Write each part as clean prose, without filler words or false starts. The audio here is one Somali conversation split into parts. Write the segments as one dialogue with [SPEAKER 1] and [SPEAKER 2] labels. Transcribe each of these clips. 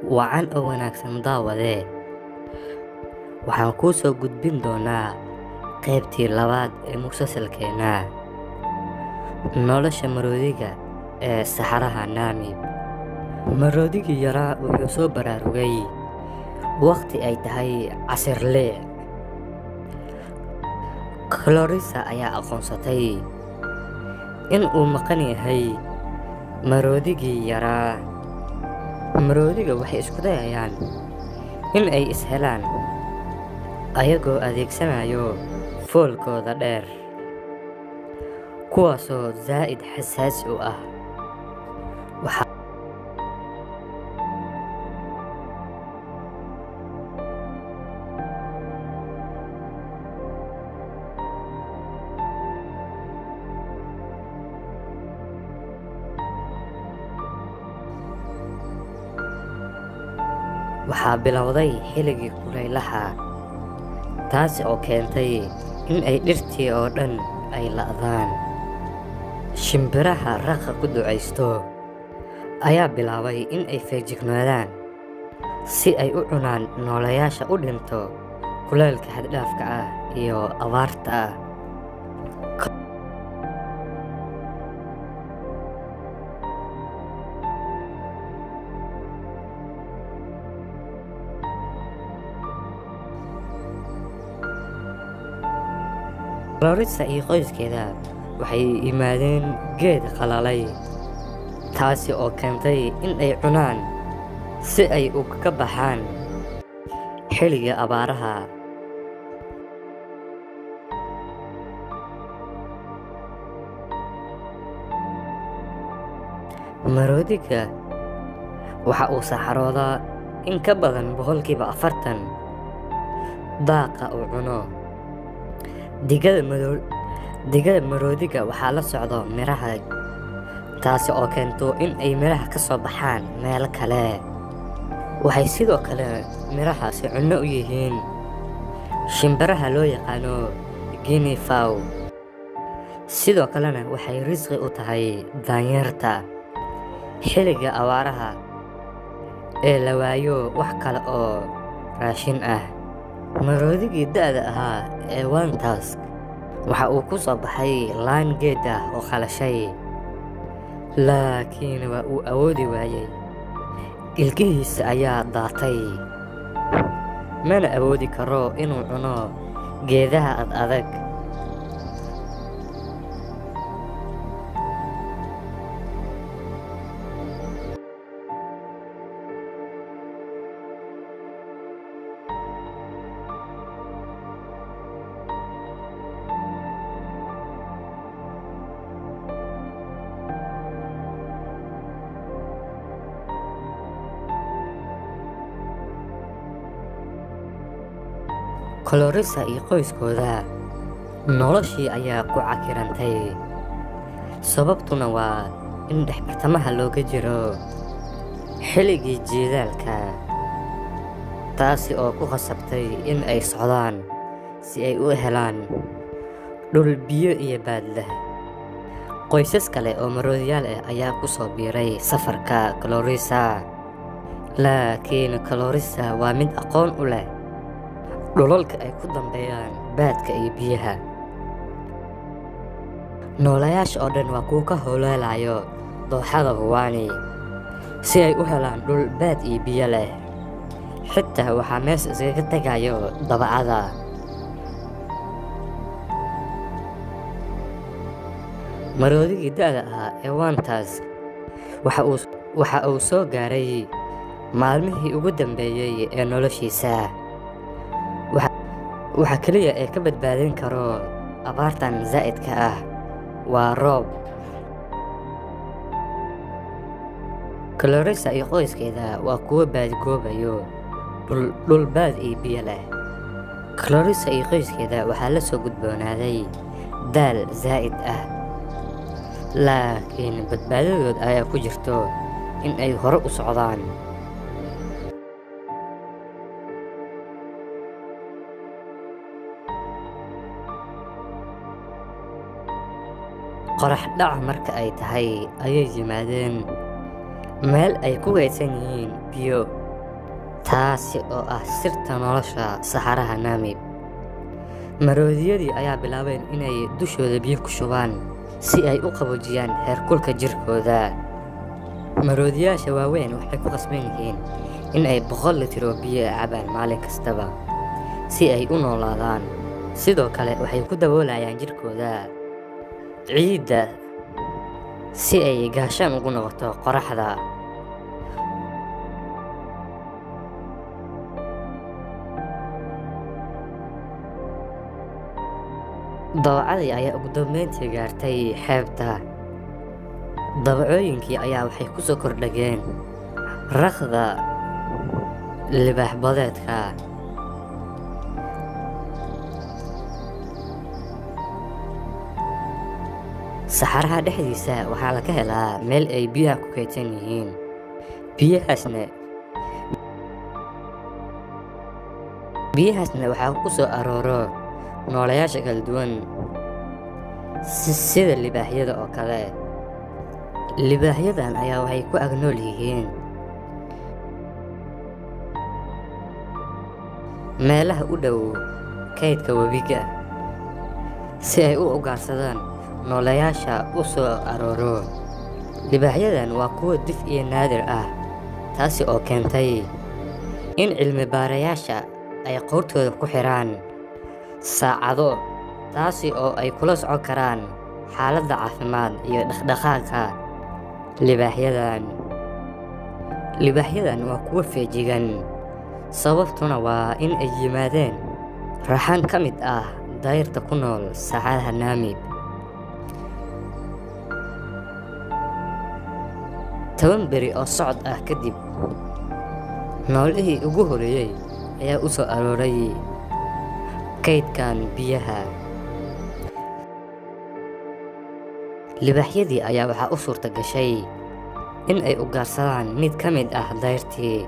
[SPEAKER 1] Wacan oo wanaagsan daawade. Waxaan kuu soo gudbin doonaa qaybtii labaad ee musalsalkeena Nolosha Maroodiga ee Saxaraha Namib. Maroodigii yaraa wuxuu soo baraarugay waqti ay tahay casir liic. Clarissa ayaa aqoonsatay in uu maqan yahay maroodigii yaraa. Maroodiga waxay isku dayayaan in ay is helaan ayagoo adeegsanayo foolkooda dheer, kuwaasoo zaa'id xasaasi u ah. Waxaa bilowday xilligii kulaylaha, taasi oo keentay in ay dhirtii oo dhan ay la'daan. Shimbiraha raqa ku ducaysto ayaa bilaabay in ay feejignaadaan si ay u cunaan nooleyaasha u dhinto kulaylka xad-dhaafka ah iyo abaarta. Clarissa iyo qoyskeeda waxay yimaadeen geed qalalay, taasi oo keentay in ay cunaan si ay uga baxaan xilliga abaaraha. Maroodiga waxa uu saxaroodaa in ka badan 40% daaqa uu cuno. Digada maroodiga waxaa la socdo miraha, taasi oo keento in ay miraha ka soo baxaan meelo kale. Waxay sidoo kale mirahaasi cunno u yihiin shimbiraha loo yaqaano Guinea fowl. Sidoo kalena waxay risqi u tahay daanyeerta xilliga abaaraha ee la waayo wax kale oo raashin ah. Maroodigii da'da ahaa ee One Tusk waxa uu ku soo baxay laan geed ah oo qalashay, laakiin waa uu awoodi waayay. Ilkihiisa ayaa daatay, mana awoodi karo inuu cuno geedaha ad adag. Clarissa iyo qoyskooda noloshii ayaa ku cakirantay, sababtuna waa in dhexbartamaha looga jiro xilligii jiilaalka, taasi oo ku khasabtay in ay socdaan si ay u helaan dhul biyo iyo baad leh. Qoysas kale oo maroodiyaal ah ayaa ku soo biiray safarka Clarissa, laakiin Clarissa waa mid aqoon u leh dhulalka ay ku dambeeyaan baadka iyo biyaha. Noolayaasha oo dhan waa kuwo ka howleelayo dooxada Huwani si ay u helaan dhul baad iyo biyo leh. Xitaa waxaa meesha iskaga tagayo dabacada. Maroodigii da'da ahaa ee One Tusk waxa uu soo gaaray maalmihii ugu dambeeyay ee noloshiisa. Waxa kaliya ee ka badbaadin karo abaartan zaa'idka ah waa roob. Clarissa iyo qoyskeeda waa kuwo baadigoobayo dhul baad iyo biyo leh. Clarissa iyo qoyskeeda waxaa la soo gudboonaaday daal zaa'id ah, laakiin badbaadadood ayaa ku jirto in ay hore u socdaan. Qorax dhaca marka ay tahay ayay yimaadeen meel ay ku kaydsan yihiin biyo. Taasi oo ah sirta nolosha saxaraha Namib. Maroodiyadii ayaa bilaabeen inay dushooda biyo ku shubaan si ay u qaboojiyaan heerkulka jirkooda. Maroodiyaasha waaweyn waxay ku qasban yihiin in ay 100 litir oo biyo ah cabaan maalin kastaba si ay u noolaadaan. Sidoo kale waxay ku daboolayaan jirkooda ciidda si ay gaashaan ugu noqoto qoraxda. Dawacadii ayaa ugu dambeyntii gaartay xeebta. Dawacooyinkii ayaa waxay ku soo kordhageen raqda libaax badeedka. Saxaraha dhexdiisa waxaa laga helaa meel ay biyaha ku kaydsan yihiin. Biyahaasna waxaa ku soo arooro nooleyaasha kala duwan sida libaaxyada oo kale. Libaaxyadan ayaa waxay ku ag nool yihiin meelaha u dhow kaydka webiga si ay u ugaarsadaan nooleyaasha u soo arooro. Libaaxyadan waa kuwo dif iyo naadir ah, taasi oo keentay in cilmi baarayaasha ay qoortooda ku xiraan saacado, taasi oo ay kula socon karaan xaaladda caafimaad iyo dhaqdhaqaaqa libaaxyadan. Libaaxyadan waa kuwo feejigan, sababtuna waa in ay yimaadeen raxan ka mid ah dayrta ku nool saxaraha Namib. 10 beri oo socod ah kadib, noolihii ugu horreeyay ayaa u soo arooray kaydkan biyaha. Libaaxyadii ayaa waxaa u suurta gashay in ay ugaarsadaan mid ka mid ah dayrtii.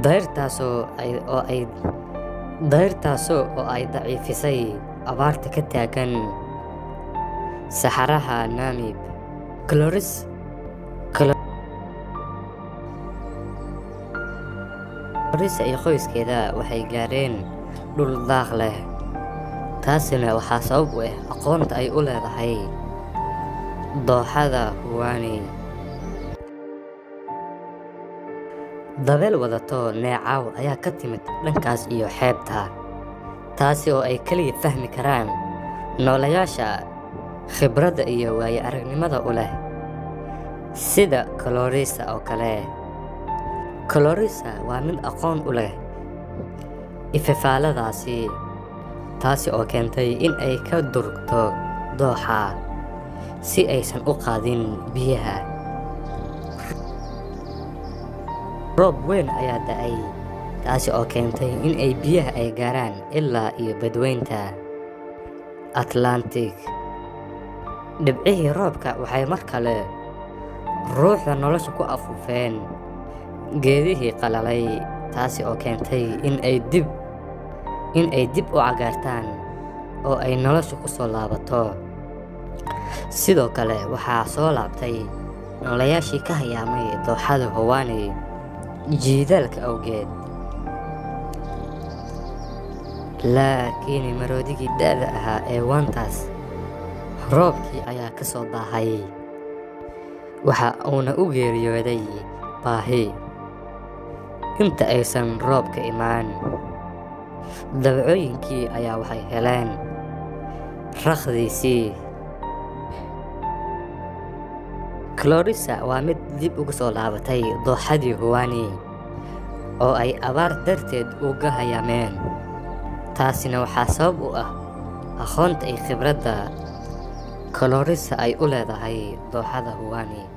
[SPEAKER 1] Dayrtaasoo oo ay daciifisay abaarta ka taagan saxaraha Namib. Cloris iyo qoyskeeda waxay gaareen dhul daaq leh. Taasina waxaa sabab u ah aqoonta ay u leedahay dooxada Huwani. Dabeel wadato neecaw ayaa ka timid dhankaas iyo xeebta, taasi oo ay kaliya fahmi karaan nooleyaasha khibradda iyo waayo-aragnimada u leh, sida Clorisa oo kale. Clorisa waa mid aqoon u leh ififaaladaasi, taasi oo keentay in ay ka durugto dooxa si aysan u qaadin biyaha. Roob weyn ayaa da'ay, taasi oo keentay in ay biyaha ay gaaraan ilaa iyo badweynta Atlantic. Dhibcihii roobka waxay mar kale ruuxda nolosha ku afuufeen geedihii qalalay, taasi oo keentay in ay dib u cagaartaan oo ay nolosha ku soo laabato. Sidoo kale waxaa soo laabtay nooleyaashii ka hayaamay dooxada Huwani jiidaalka awgeed. Laakiin maroodigii da'da ahaa ee waantaas roobkii ayaa ka soo daahay, waxa uuna u geeriyooday baahi inta aysan roobka imaan. Dawacooyinkii ayaa waxay heleen raqdiisii. Clorisa waa mid dib ugu soo laabatay dooxadii Huwani oo ay abaar darteed uga hayaameen. Taasina waxaa sabab u ah aqoonta iyo khibradda Clorisa ay u leedahay dooxada Huwani.